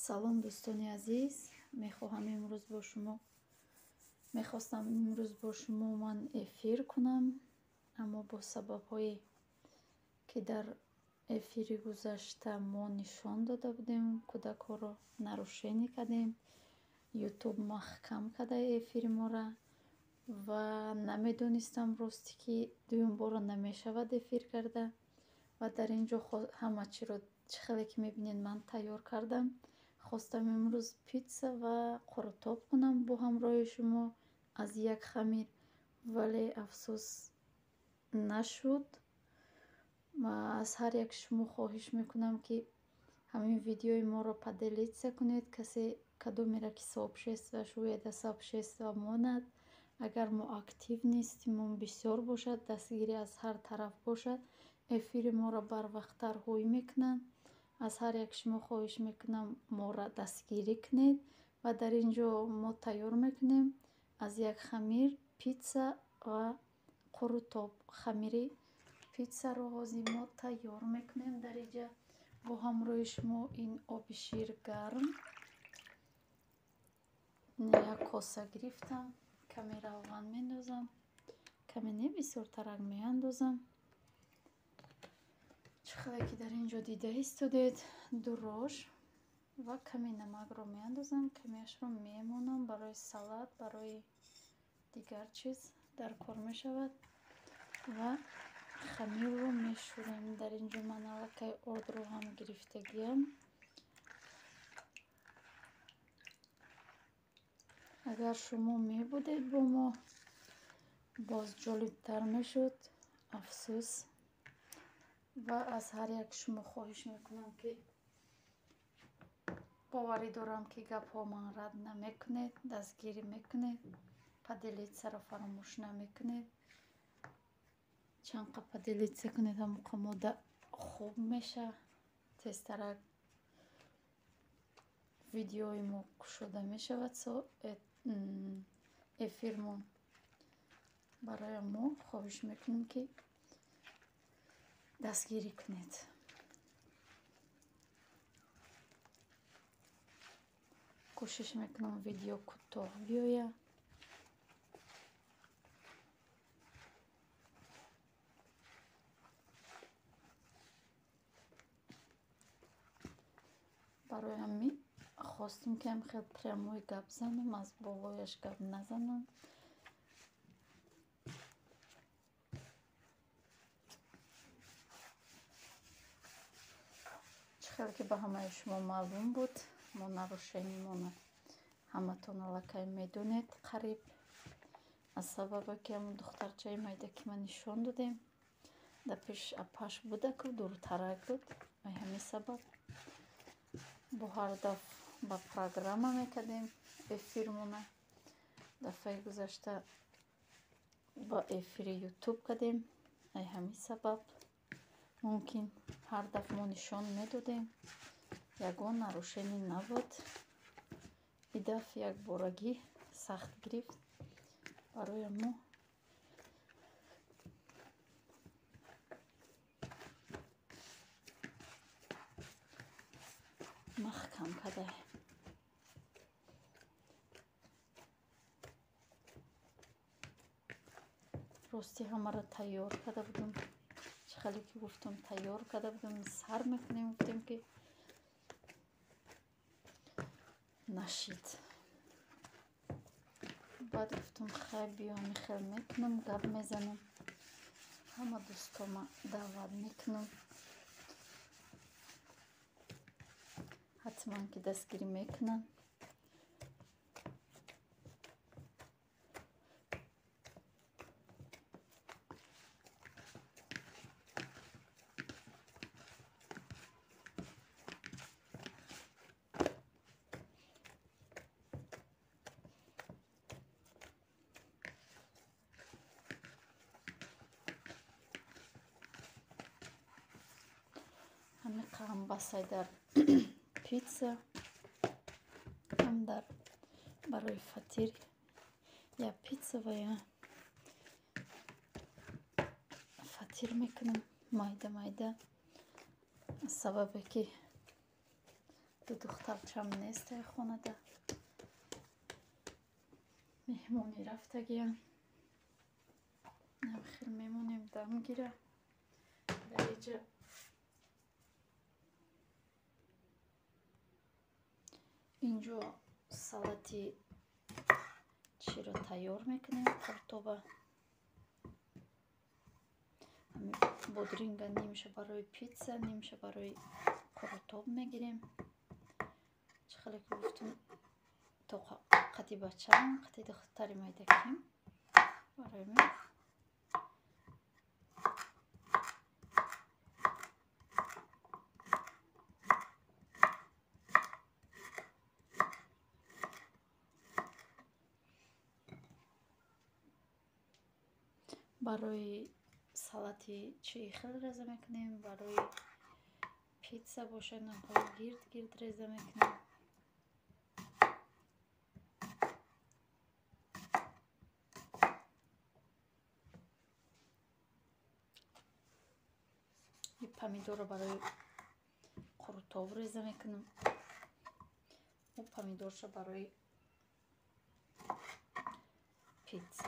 Салом, дӯстони азиз. Мехоҳам имрӯз бо шумо, мехостам имрӯз бо шумо ман эфир кунам, аммо бо сабабҳое, ки дар эфири гузашта мо нишон дода будем, кӯдакҳоро нарушение кардем, Ютуб маҳкам карда эфири моро ва намедонистам, росте, ки дуюмбора намешавад эфир карда. Ва дар ин ҷо ҳама чиро, чӣ хеле ки мебинед, ман тайёр кардам. Хостам имрӯз питса ва қурутоб кунам бо ҳамроҳи шумо аз як хамир, вале афсӯс, нашуд. Аз ҳар як шумо хоҳиш мекунам, ки ҳамин видеои моро поделиться кунед. Касе кадомеро ки сообщество шӯяда, сообщество монад. Агар мо актив нестимон бисёр бошад, дастгирӣ аз ҳар тараф бошад, эфири моро барвақттар ҳуй мекунанд. Аз ҳар як шумо хоҳиш мекунам, моро дастгирӣ кунед. Ва дар ин ҷо мо тайёр мекунем аз як хамир питса ва қурутоб. Хамири питсаро ҳозир мо тайёр мекунем дар инҷа бо ҳамроҳи шумо. Ин оби шир гарм, як коса гирифтам, каме равған мендозам, каме не, бисёртарак меандозам. Чӣ хеле ки дар ин ҷо дида истодед, ду рош ва каме намакро меандозам, камеашро мемонам барои салат, барои дигар чиз дар кор мешавад. Ва хамирро мешӯрем. Дар ин ҷо ман аллакай ордро ҳам гирифтагиам. Агар шумо мебудед бо мо, боз ҷолибтар мешуд. Афсӯс. Ва аз ҳар як шумо хоҳиш мекунам, ки боварӣ дорам, ки гапҳо ман рад намекунед, дастгирӣ мекунед, поделиться ро фаромӯш намекунед. Чанд қа поделиться кунед, ҳамон қа мода хуб меша, тезтарак видеои мо кушода мешавад эфирмон. Барои мо хоҳиш мекунем, ки дастгирӣ кунед. Кӯшиш мекунам, видео кӯтоҳ биёяд. Барои ҳамин хостем, ки ҳам хел прямой гап занам, аз болояш гап назанам. Чӣ хеле ки ба ҳамаи шумо маълум буд, мо нарушение мона ҳаматон аллакай медонед қариб, аз сабабе ки ҳамон духтарчаи майда, ки ман нишон додем, дар пеш апаш будаку дуртарак буд. Ай ҳамин сабаб бо ҳар дафъ ба программа мекардем эфирмона. Дафъаи гузашта ба эфири Ютуб кардем. Ай ҳамин сабаб мумкин ҳар дафъ мо нишон медодем, ягон нарушение набуд. И дафъ якборагӣ сахт гирифт барои мо. Маҳкам карда. Рости, ҳамаро тайёр карда будам. Чӣ хеле ки гуфтам, тайёр карда будам, сар мекунем, гуфтем, ки нашид. Баъд гуфтам, хай, биё, хел мекунам, гап мезанам, ҳама дӯстома даъват мекунам, ҳатман ки дастгирӣ мекунанд. Ҳамин басай дар питса, ҳам дар барои фатир, я питса ва я фатир мекунам майда майда, сабабе ки Ду духтарчам нест ай хонада. Меҳмонӣ рафтагиян. Хел мемонем дам гира. Дар иҷа инҷо салати чиро тайёр мекунем, қуртоба. Бодринга нимша барои питса, нимша барои қуртоб мегирем. Чӣ хеле ки гуфтум, то қати бачаам, қати духтари майдаким барои ман. Барои салати чӣ хел реза мекунем, барои питса бошад наҳои гирд гирд реза мекунем. И помидорро барои қурутоб реза мекунем. У помидорша барои питса.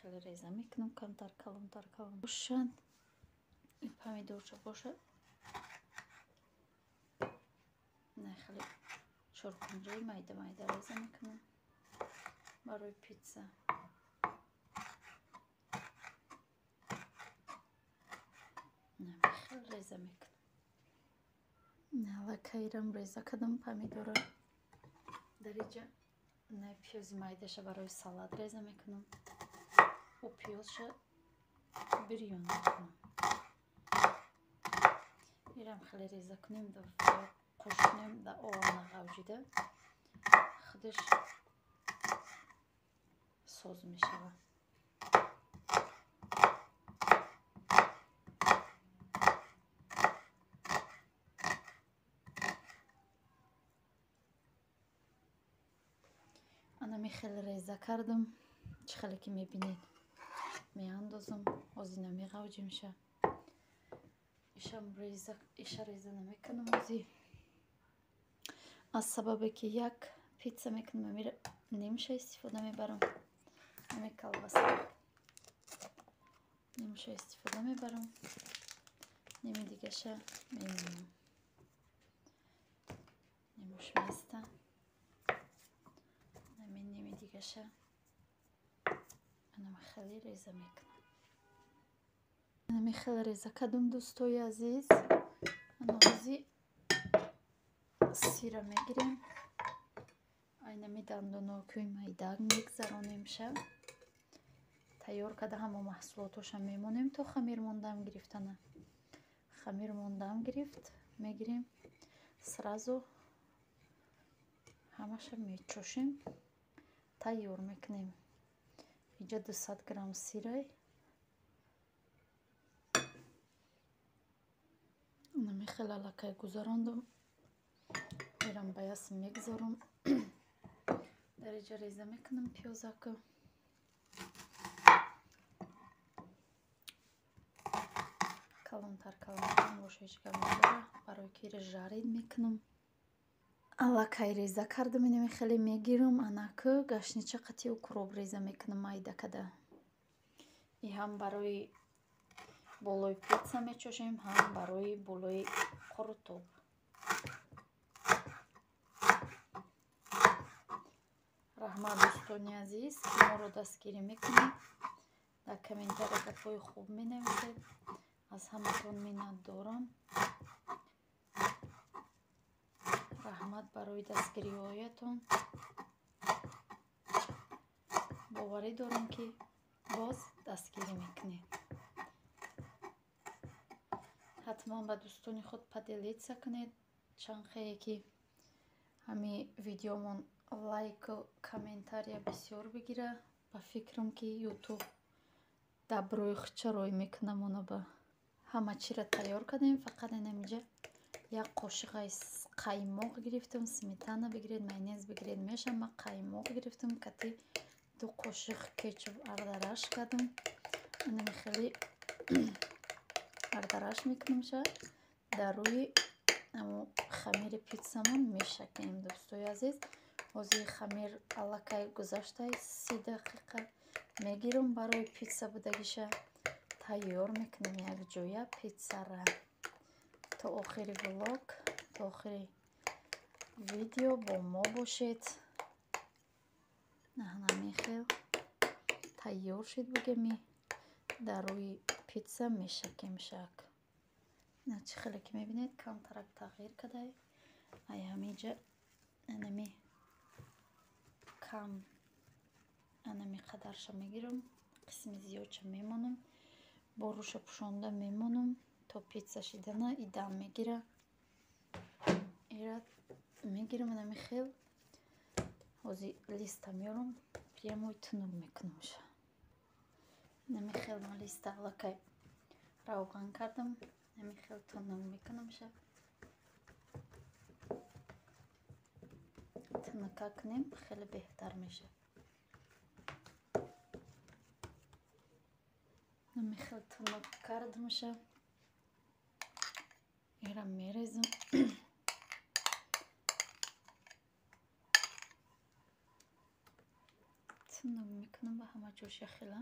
Хеле реза мекунам, камтар калонтар калон бошад. И помидорча бошад. Не хеле чоркунҷаи майда майда реза мекунам барои питса. Хеле реза мекунам. Аллакайрам реза кардам помидора. Дар иҷа не пиёзи майдаша барои салат реза мекунам. У пиёзша бирён мекунам. Ирам хеле реза кунем, да қош кунем, да ована ғавҷида худаш соз мешавад. Анами хеле реза кардам. Чӣ хеле ки мебинед, меандозам, озина меғавҷимша. Иша реза намекунам ози. Аз сабабе ки як питса мекунам, амира нимша истифода мебарам. Ами колбаса нимша истифода мебарам. Ними дигаша мемонам. Нимуш места. Нами ними дигаша анам хеле реза мекунам. Анами хеле реза кардам, дӯстои азиз. Анози сира мегирем. Айнами дандонокӯи майдак мегзаронемша. Тайёр карда ҳама маҳсулотоша мемонем то хамир мондам гирифтана. Хамир мондам гирифт, мегирем сразу ҳамаша мечошем, тайёр мекунем. Иҷа 200 грамм сирай. Анами хеле аллакай гузарондам. Мерам ба яс мегзорам. Дар иҷа реза мекунам пиёзака. Калонтар калонтар боша ҳеҷ гап надора. Барои ки жарид мекунам. Аллакай реза кардам, инами хеле мегирам. Анаку гашнича қати укроп реза мекунам майда када. И ҳам барои болои питса мечошем, ҳам барои болои қурутоб. Раҳмат дӯстони азиз, ки моро дастгирӣ мекунед. Дар комментария гапҳои хуб менависед. Аз ҳаматон миннатдорам. Раҳмат барои дастгириҳоятон. Боварӣ дорам, ки боз дастгирӣ мекунед. Ҳатман ба дӯстони худ поделиться кунед. Чанд хее ки ҳами видеомон лайку комментария бисёр бигира, ба фикрам ки ютуб даброи худша рой мекунамона. Ба ҳама чиро тайёр кардем, фақат инамиҷа як қошиқаи қаймоқ гирифтам. Сметана бигиред, майонез бигиред мешавад. Ман қаймоқ гирифтам, кати 2 қошиқ кетчуп ардараш кардам. Инами хеле Ардараш мекунемша, дар рӯи хамири питсамон мешакем, дӯстои азиз. Ҳозир хамир аллакай гузаштай 30 дақиқа мегирам барои питса будагиша. Тайёр мекунем якҷоя питсара. То охири влог, то охири видео бо мо бошед. Наҳнамихел тайёр шид бугеми дар рӯи питса мешакем шак. На чӣ хеле ки мебинед, камтарак тағйир кадай. Ай ҳаминҷа анами кам анами қадарша мегирам, қисми зиёдша мемонам, боруша пӯшонда мемонам то питса шидана и дам мегира. Ира мегирам анами хел. Ҳозир листа меорам, прямой тунук мекунамша. Анами хел ман листа аллакай равған кардам, анами хел тунук мекунамша. Тунука кунем, хеле беҳтар мешавад. Анами хел тунук кардамша. Ира мерезам. Тунук мекунам ба ҳама ҷоша хела.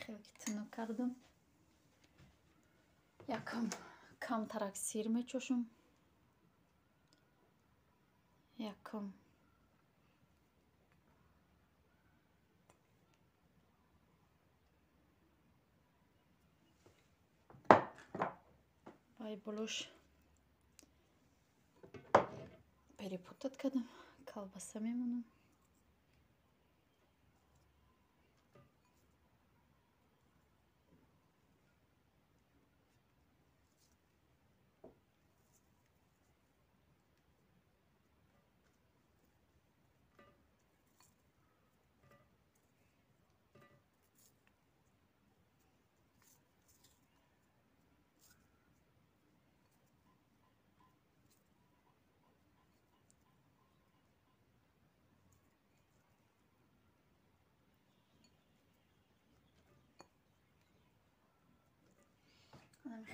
Хеле тунук кардам. Якам камтарак сир мечошам. Якам вай болош перепутат кардам, колбаса мемонам.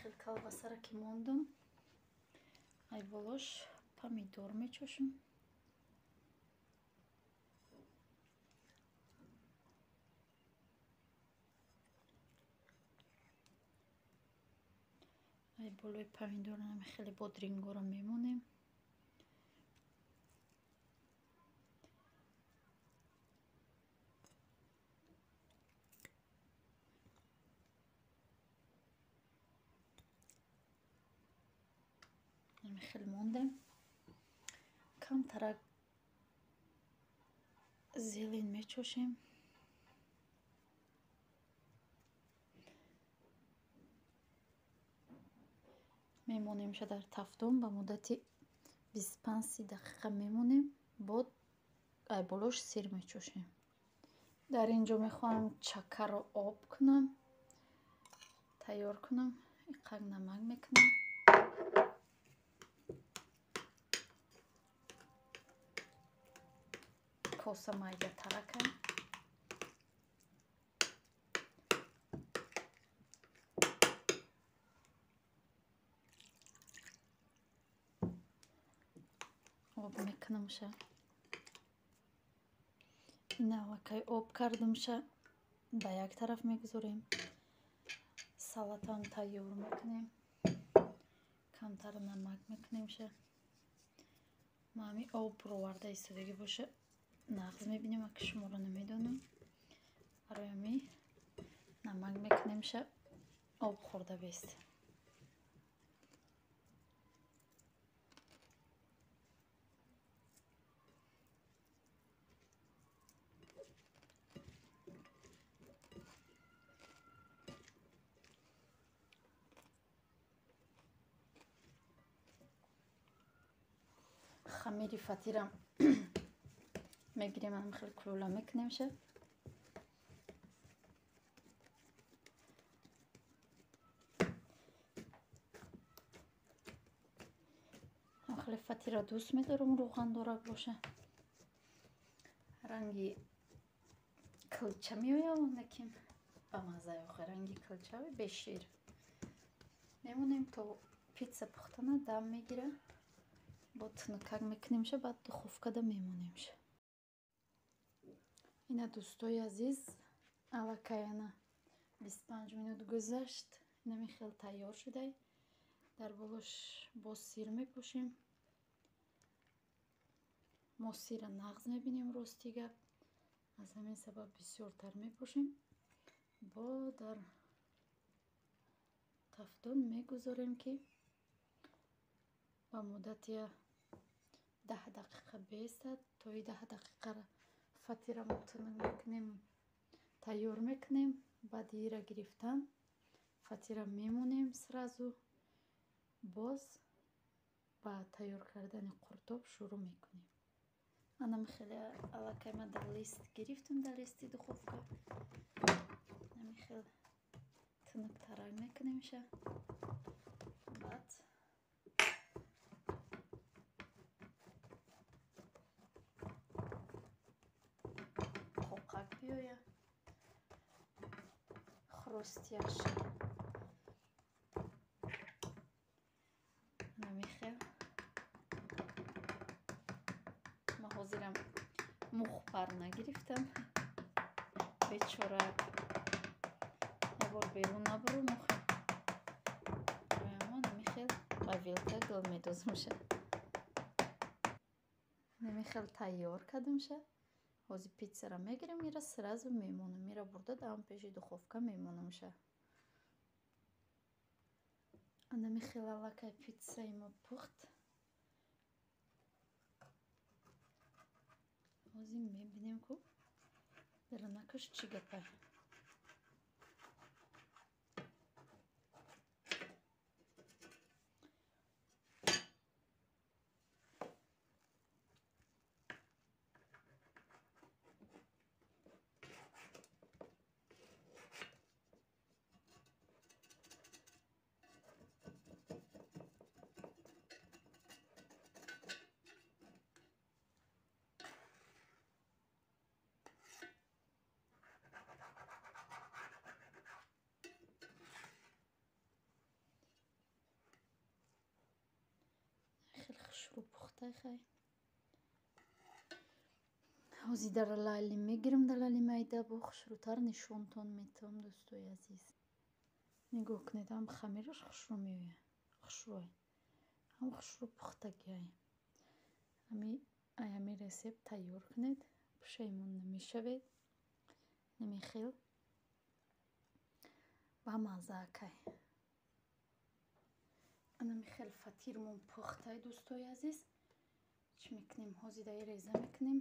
Хел колбасара ки мондам, ай болош помидор мечошам. Ай болои помидорам хеле бодрингоро мемонем. Хел мондем. Камтарак зелень мечошем. Мемонемша дар тафтон ба муддати 25-30 дақиқа мемонем, бод ай болош сир мечошем. Дар ин ҷо мехоҳам чакаро об кунам, тайёр кунам. Иқак намак мекунам. Коса майдатаракам. Об мекунамша. Ина аллакай об кардамша, ба як тараф мегузорем. Салатам тайёр мекунем. Камтар намак мекунемша. Ма ҳами об бироварда истодагӣ боша нағз мебинем, аки шуморо намедонам. Барои ҳами намак мекунемша, об хӯрда бест. Хамири фатира мегирем, ам хел кулула мекунемша. Хеле фатира дӯст медорам, рӯғандорак боша. Ранги килча меояд, лекин ба маззаи охир ранги килчави бешир. Мемонем то питса пухтана дам мегира. Бо тунукак мекунемша, баъд духовкада мемонемша. Ина дӯстои азиз, аллакай ана 25 минут гузашт. Инами хел тайёр шудай. Дар болош боз сир мепӯшем. Мо сира нағз мебинем, рости гап. Аз ҳамин сабаб бисёртар мепӯшем. Бо дар тафдон мегузорем, ки ба муддати 10 дақиқа беистад. То и 10 дақиқара фатира мо тунук мекунем, тайёр мекунем. Баъди ира гирифтан фатира мемонем сразу. Боз ба тайёр кардани қуртоб шурӯъ мекунем. Анам хеле аллакай ман дар лист гирифтам, дар листи духовка. Ами хел тунуктарак мекунемша. Баъд қоқак биёя, хрустяш. Намихел ман ҳозирам мухпар нагирифтам, бечора ябор берун набуру мух роямо. Намихел ба вилка гул медозумша. Намихел тайёр кардамша. Ҳозир питсара мегирем, ира сразу мемонам, ира бурда даам пеши духовка мемонамша. Анами хел аллакай питсаи мо пухт. Ҳозир мебинем, ку даранакаш чӣ гапай. Хеле хушрӯ пухтай хай. Ҳозир дар лали мегирам, дар лали майда бо хушрӯтар нишонтон метавам, дӯстои азиз. Нигоҳ кунед, ҳам хамираш хушрӯ меояд, хушрӯай, ҳам хушрӯ пухтагиай. Ами ай ҳами ресепт тайёр кунед, пушаймон намешавед. Намихел ба маззаакай. Анами хел фатирмон пухтай, дӯстои азиз. Чӣ мекунем? Ҳозир даи реза мекунем.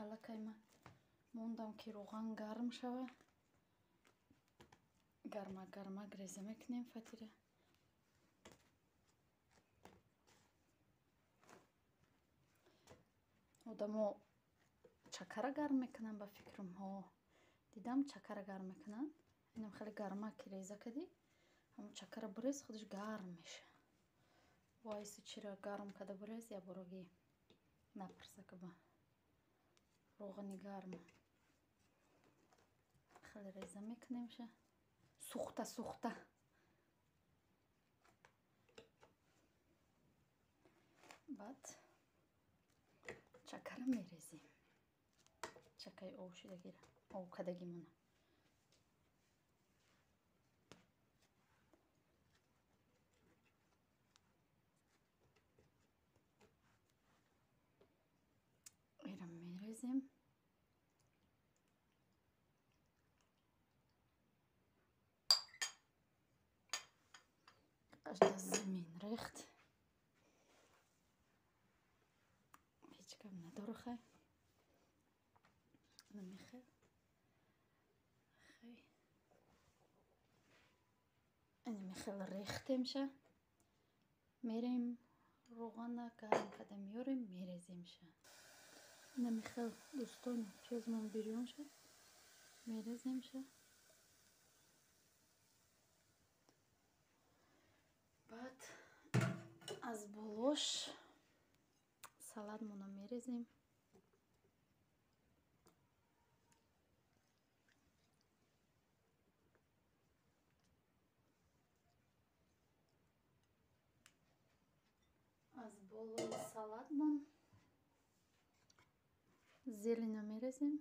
Аллакай ма мондам, ки роған гарм шава. Гармак гармак реза мекунем фатира. Одамо чакара гарм мекунанд, ба фикрам. Ҳо, дидам, чакара гарм мекунанд. Инам хеле гармак ки реза кардӣ, ҳамон чакара бурез, худаш гарм меша. Вайсу чира гарм карда бурез, ябороги напарса ба роғани гарма. Хеле реза мекунемша. Сухта сухта. Баъд чакара мерезем. Чакаи ов шудагира, ов кардагимона. Ира мерезем. Қашда замин рехт. Ҳеҷ гап надора хай. Намихел. Хай. Анамихел рехтемша. Мерем Равғана гарм карда меёрем, мереземша. Инами хел, дӯстон, пиёзмон бирён шуд, мереземша. Баъд аз болош салатмонро мерезем. Аз болои салатмон зелена мерезем.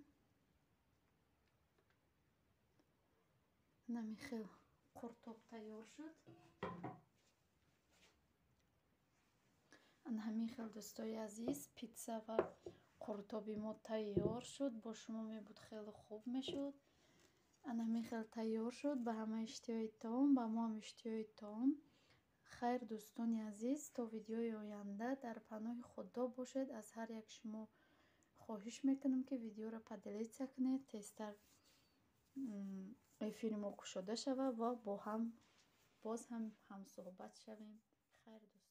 Инами хел қуртоб тайёр шуд. Ана ҳамин хел, дӯстои азиз, питса ва қуртоби мо тайёр шуд. Бо шумо мебуд, хеле хуб мешуд. Ана ҳамин хел тайёр шуд. Ба ҳама иштиҳои таом, ба мо ҳам иштиҳои таом. Хайр, дӯстони азиз, то видеои оянда дар паноҳи Худо бошед. Аз ҳар як шумо хоҳиш мекунам, ки видеоро поделиться кунед, тезтар эфири мо кушода шавад ва бо ҳам боз ҳам ҳамсӯҳбат шавем. Хайр, дӯстон.